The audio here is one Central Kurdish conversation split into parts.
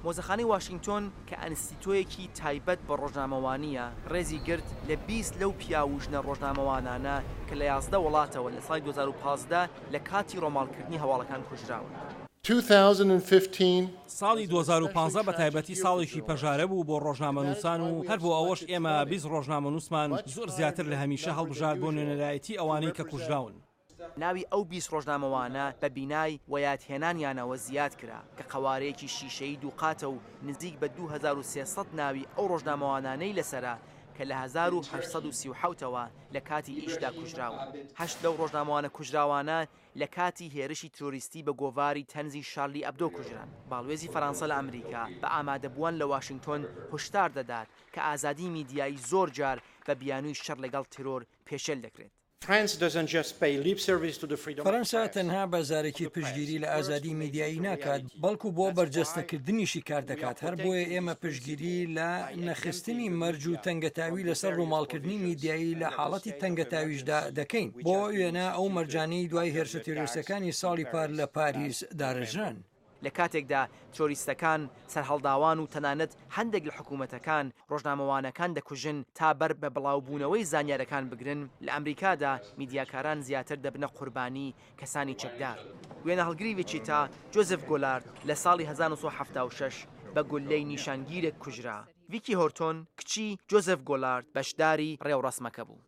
مۆزەخانەی واشینگتۆن کە ئەنستیتۆیەکی تایبەت بە ڕۆژنامەوانییە، ڕێزی گرت لە 20 لەو پیاو و ژنە ڕۆژنامەوانانە کە لە 11 وڵاتەوە لە ساڵی 2015 لە کاتی ڕۆماڵکردنی هەواڵەکان کوژراون. 2015. ساڵی 2015 بە تایبەتی ساڵێکی پەژارە بوو بۆ ڕۆژنامەنووسان و هەر بۆ ئەوەش ئێمە 20 ڕۆژنامەنووسمان زۆر زیاتر لە هەمیشە هەڵبژارد بۆ نوێنەرایەتی ئەوانەی کە کوژراون. ناوی ئەو 20 ڕۆژنامەوانە بە بینای وەیادهێنانیانەوە زیاد کرا کە قەوارەیەکی شیشەیی دووقاتە و نزیک بە 2300 ناوی ئەو ڕۆژنامەوانانەی لەسەرە کە لە 1837ەوە لە کاتی ئیشدا کوژراون. هەشت لەو ڕۆژنامەوانە کوژراوانە لە کاتی هێرشی ترۆریستی بە گۆڤاری تەنزی شارلی ئەبدۆ کوژران. باڵوێزی فەرانسە لە ئەمریکا بە ئامادەبووان لە واشنگتۆن هوشدار دەدات کە ئازادیی میدیایی زۆر جار بە بیانووی شەڕ لەگەڵ ترۆر پێشێل دەکرێت. فەرەنسا تەنها بە زارەکی پشتگیری لە ئازادی میدیایی ناکات، بەڵکو بۆ بەرجەستەکردنیشی کار دەکات، هەر بۆیە ئێمە پشتگیری لە نەخستنی مەرج و تەنگەتاوی لەسەر ڕووماڵکردنی میدیایی لە حاڵەتی تەنگەتاویشدا دەکەین، بۆ وێنە ئەو مەرجانەی دوای هێرشە تیرۆریستەکانی ساڵی پار لە پاریس داڕێژران. لە کاتێکدا ترۆریستەکان، سەرهەڵداوان و تەنانەت هەندێک لە حکوومەتەکان ڕۆژنامەوانەکان دەکوژن تا بەر بە بڵاوبوونەوەی زانیارەکان بگرن، لە ئەمریکادا میدیاکاران زیاتر دەبنە قوربانی کەسانی چەکدار. وێنەهەڵگری ویچیتا، جۆزێف گۆلارد لە ساڵی 1976 بە گوللەی نیشانگیرێک کوژرا. ڤیکی هۆرتۆن، کچی جۆزێف گۆلارد بەشداری ڕێوڕەسمەکە بوو.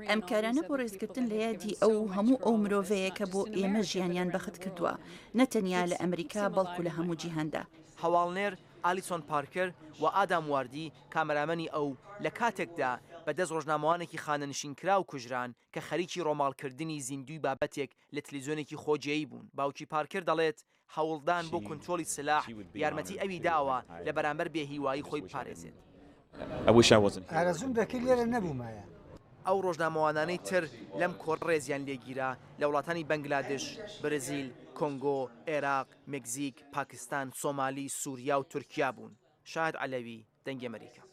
ئەم کارانە بۆ ڕێزگرتن لە یادی ئەو و هەموو ئەو مرۆڤەیە کە بۆ ئێمە ژیانیان بەخت کردووە، نە تەنیا لە ئەمریکا بەڵکو لە هەموو جیهاندا. هەواڵنێر ئالیسۆن پارکەر و ئادام واردی کامەرامەنی ئەو لە کاتێکدا بە دەست ڕۆژنامەوانێکی خانەنشینکراو کوژران کە خەریکی ڕۆماڵکردنی زیندووی بابەتێک لە تلویزیۆنێکی خۆجێی بوون. باوکی پارکەر دەڵێت هەوڵدان بۆ کونترۆڵی سلاح یارمەتی ئەوی داوە لە بەرامبەر بێهیوایی خۆی بپارێزێت. ئارەزووم دەکرد لێرە نەبوومایە. ئەو ڕۆژنامەوانانەی تر لەم کۆڕە ڕێزیان لێگیرا لە وڵاتانی بەنگلادش، برزیل، کۆنگۆ، عێراق، مەکزیک، پاکستان، سۆمالی، سوریا و تورکیا بوون. شاهد عەلەوی، دەنگی ئەمەریکا.